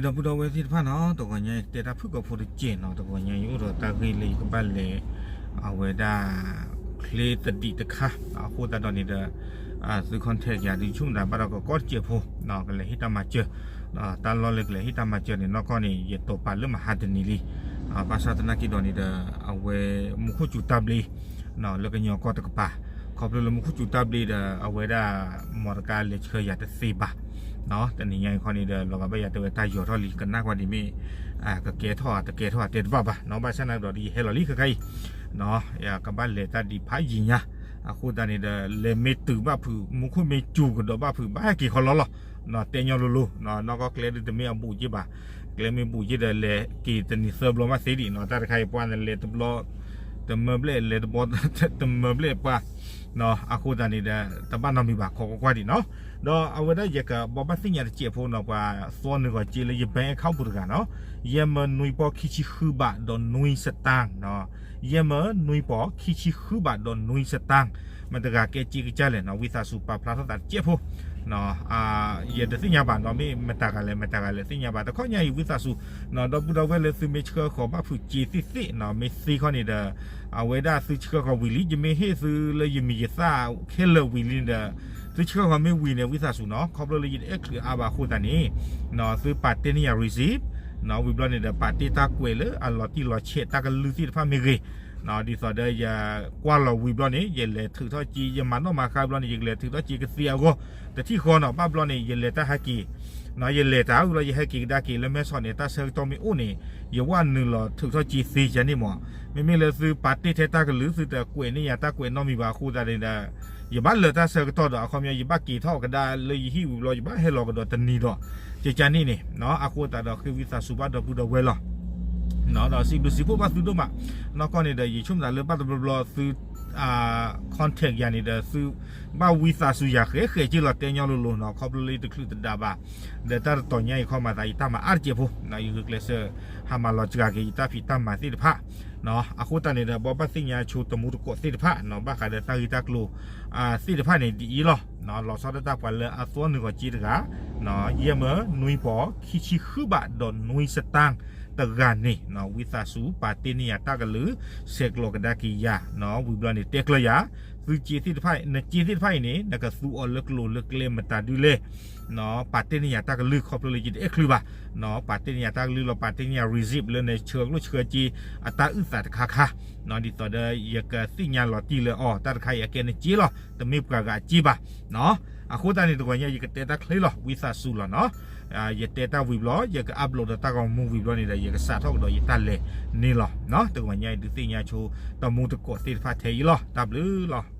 ဒီပုၢ်ဒီဝဲၢ်သ့ၣ်တဖၣ်နီၤ, တဂီၤညါအံၤကတဲတၢ်ဖုၣ်ကိာ်ဖိတစဲးနီၤ, တဂီၤညါအံၤအိၣ်ဒီးတၢ်ဂ့ၢ်လၢယကဘၣ်လဲၤ အဝဲဒၣ် ချ့သဒံးတခါ, အဃိသတးဒီးန့ၣ်ဒီး သု contact ယၤဒုး ဆိကမိၣ်သးဘၣ်ဒီးကကီတစဲးဖိ ကလဲၤဟ့ၣ်တၢ်မၤစၢၤ, တၢ်လီၢ်လၢကလဲၤဟ့ၣ်တၢ်မၤစၢၤန့ၣ် နီၢ်ကီၢ်န့ၣ် ယတိာ်ပာ်လၢမဟါတနံၤလံ, ဘၣ်ဆၣ်သနာ်က့ဒီးန့ၣ်ဒီး အဝဲမူခိၣ်စူၤတၢ်ဘျ့ လၢကညီကီၢ်တကပၤ, ခီဖျိလၢမူခိၣ်စူၤတၢ်ဘျ့ဒီး အဝဲဒၣ် မီတကါလဲၤဆှၢယၤတသ့ဘၣ်, တနံၤညါအံၤခီန့ၣ်ဒီး လီၤဂာ်ဘၣ်ယၤတဲဝဲတၢ်ယီၤထီၣ်လံ, ကနၣ်ကွၢ်ဒ်မ့ၢ် ကကဲထီၣ်ဧါတကဲထီၣ်ဧါတဲတဘၣ်ဘၣ်နီၤ, ဘၣ်ဆၣ်သနာ်က့ဒီး ယဟဲလီၤလံခဲခါအံၤ, ကဘၣ်လဲၤတၢ်ဒံးဖးယံာ်ညါ, အဃိသတးန့ၣ်ဒီး လဲၤမ့ၢ်တုၤဘၣ်ဖုး မူခိၣ်မ့ၢ်စူၤကဒီးဘၣ်ဖုး ဘၣ်ဟဲက့ၤခီလီလီၤ, တဲညီလိၤလိၤ, နီၢ်ကီၢ်ကျဲဒုးတမ့ၢ်အဘူးက့ဘၣ်, ကျဲမ့ၢ်ဘူးက့ဒီး လဲၤက့ၤတနံၤသၢဘျီမးသ့ဒံးနီၤ, တၢ်တခါအံၤပှၤန့ၣ်လဲၤတဘျီ တမၢဘျဲၣ် လဲၤတဘျီ တမၢဘျဲၣ်ပှၤ, အဃိသတးန့ၣ်ဒီး တဘၣ်နီတမံၤဘၣ် ခိးကွၢ်ကွၢ်ဒံးနီၤ, ဒီးအဝဲဒၣ်ယကဘိးဘၣ်သ့ၣ်ညါတစဲးဖိနီၤ, ပှၤသီနုာ်ဂီၤစ့လၢယ bank account ပူၤတဂၤနီၤ, ယဲၢ်မၢနွံပီၢ်ခံဆံဃုဘးဒီးနွံစတၢၣ်နီၤ, ယဲၢ်မၢနွံပီၢ်ခံဆံဃုဘးဒီးနွံစတၢၣ်, မတၤတဂၤကဲစ့ကစၢ်လဲၣ်နီၤ, ဝံသးစူၤပာ်ဖျါထီၣ်သးတစဲးဖိ ယတသ့ၣ်ညါဘၣ်နီၤ, မ့ၢ်မတၤတဂၤလဲၣ် မတၤတဂၤလဲၣ် သ့ၣ်ညါဘၣ်, တခီညါအံၤ ဝံသးစူၤနီၤ, ဒီပုၢ်ဒီဝဲၢ်လၢသုမ့ၢ်ဆှၢဃီၤဘၣ်ဖုးစ့သ့ၣ်သ့ၣ်နီၤ, မ့ၢ်သ့ခီန့ၣ်ဒီး အဝဲဒၣ်သုဆှၢဃီၤဝံၤလံ, ယမ့ၢ်ဟ့ၣ်သုလၢယမံၤယသၣ်ခဲလၢာ်ဝံၤလံန့ၣ်ဒီး သုဆှၢဃီၤမ့ၢ်ဝံၤန့ၣ် ဝံသးစူၤနီၤ, ခီဖျိလၢယတအဲၣ်ချုးအါဘၣ်အဃိသတးန့ၣ် သုပာ်တ့ၢ်န့ၢ်ယၤ receipt နီၤ, ဝံၤဘျီန့ၣ်ဒီး ပာ်တ့ၢ်တၢ်ကွဲးလၢအလီၤတံၢ်လီၤဆဲးတၢ်ကလုၢ်သ့ၣ်တဖၣ်မ့ၢ်ဂ့ၤ ဒ်သိးဒီးယကွၢ်လီၤဝံၤဘျီန့ၣ် ယလဲၤထုးထီၣ်စ့, ယမၤနီၣ်မၤဃါဘျီန့ၣ် ယကလဲၤထုးထီၣ်စ့ကသ့အဂီၢ်, တထံၣ်ဃီနီၤ, ဘၣ်ဘျီန့ၣ် ယလဲၤတၢ်ဟဲက့ၤ, ယလဲၤတၢ်ဝံၤလီၤ ယဟဲက့ၤကဒါက့ၤလၢမဲဆီးန့ၣ် တၢ်ဆၢကတီၢ်မ့ၢ်အိၣ်န့ၣ် ယဝဲနုာ်လီၤထုးထီၣ်စ့သ့ယၤန့ၣ်မး, မ့မ့ၢ်လၢသုပာ်တ့ၢ်ထဲတၢ်ကလုၢ် သုတကွဲးန့ၢ်ယၤတၢ်ကွဲးနီတမံၤဘၣ်အဃိသတးန့ၣ်ဒီး ယဘၣ်လၢာ်တၢ်ဆၢကတီၢ်ဒီး အခီပညီ ယဘၣ်က့ၤထီၣ်ကဒါလၢယဟံၣ်ဝံၤဘျီ ယဘၣ်ဟဲလီၤကဒီးတနံၤဒီး ကကန့ၣ်န့ၣ် အဃိသတးဒီးဃ့ဝံသးစူၤဘၣ်ဒီပုၢ်ဒီဝဲၢ်လီၤ. ဒီးစံးဘျုးစံးဖှိၣ်ဘၣ်သုဒိၣ်မး, နီၢ်ကီၢ်န့ၣ်ဒီး ယဆိကမိၣ်သးလၢဘၣ်တဘျီဘျီသု contact ယၤန့ၣ်ဒီး သုဘၣ်ဝံသးစူၤယၤဃဲဃဲက့လီၤ တဲညီလိၤလိၤနီၤ, ခီဖျိလၢယတချုးတဒါဘၣ်, ဒီးတၢ်တတီၤညါအံၤခီမၤသးယတၢ်မၤအါတစဲးဖိ, ယဂုာ်ကျဲးစၢး ဟးမၤလီၤစှၤက့ၤယတၢ်ဖံးတၢ်မၤသ့ၣ်တဖၣ် အဃိသတးန့ၣ်ဒီး ဘိးဘၣ်သ့ၣ်ညါဆိတမူတကိးသ့ၣ်တဖၣ်နီၤ, ဘၣ်ဃးဒီးတၢ်ဂ့ၢ်တၢ်ကျိၤ သ့ၣ်တဖၣ်န့ၣ်ဒ်အံၤလီၤ. လီၤဆီဒၣ်တၢ်ပှၤလၢအသီနုာ်ဂီၤစ့တဂၤ, ယဲၢ်မၢနွံပီၢ်ခံဆံဃုဘးဒီးနွံစတၢၣ်တဂၤန့ၣ် ဝံသးစူၤ ပာ်တ့ၢ်န့ၢ်ယၤတၢ်ကလုၢ် ဆဲးကျိးကဒါက့ၤယၤ, ဝံၤဘျီန့ၣ် တဲကျၢၤယၤ, သုစ့သ့ၣ်တဖၣ် နစ့သ့ၣ်တဖၣ်အံၤန့ၣ် နကသူအီၤလၢကျိၤလၢကျဲမတၤဒုလဲၣ် ပာ်တ့ၢ်န့ၢ်ယၤတၢ်ကလုၢ် ခီဖျိလၢယတအဲၣ်ချုးဘၣ်, ပာ်တ့ၢ်န့ၢ်ယၤတၢ်ကလုၢ်လီၤ, ပာ်တ့ၢ်န့ၢ်ယၤ receipt လၢနဆှၢကျိၣ်ဆှၢစ့ အတၢ်အုၣ်သးတခါခါ, ဒ်သိးဒီးယကသ့ၣ်ညါလီၤတံၢ်လၢအီၤ တၢ်တခါအံၤအကဲနစ့လီၤ, တမ့ၢ်ပှၤဂၤအစ့ဘၣ်. အဃိသတးန့ၣ် တဂီၤညါ ယကတဲတၢ်ချ့လီၤ ဝံသးစူၤလီၤနီၤ. ယတဲတၢ်ဝံၤဘျီ ယက upload ဒီးတၢ်ဂီၤမူဝံၤဘျီန့ၣ်ဒီး ယကစးထီၣ်ကဒီးယတၢ်လဲၤန့ၣ်လီၤ. တဂီၤညါအံၤ ဒုးသ့ၣ်ညါဆိ တမူတကိးသ့ၣ်တဖၣ်ထဲအံၤလီၤ. တၢ်ဘျုးလီၤ.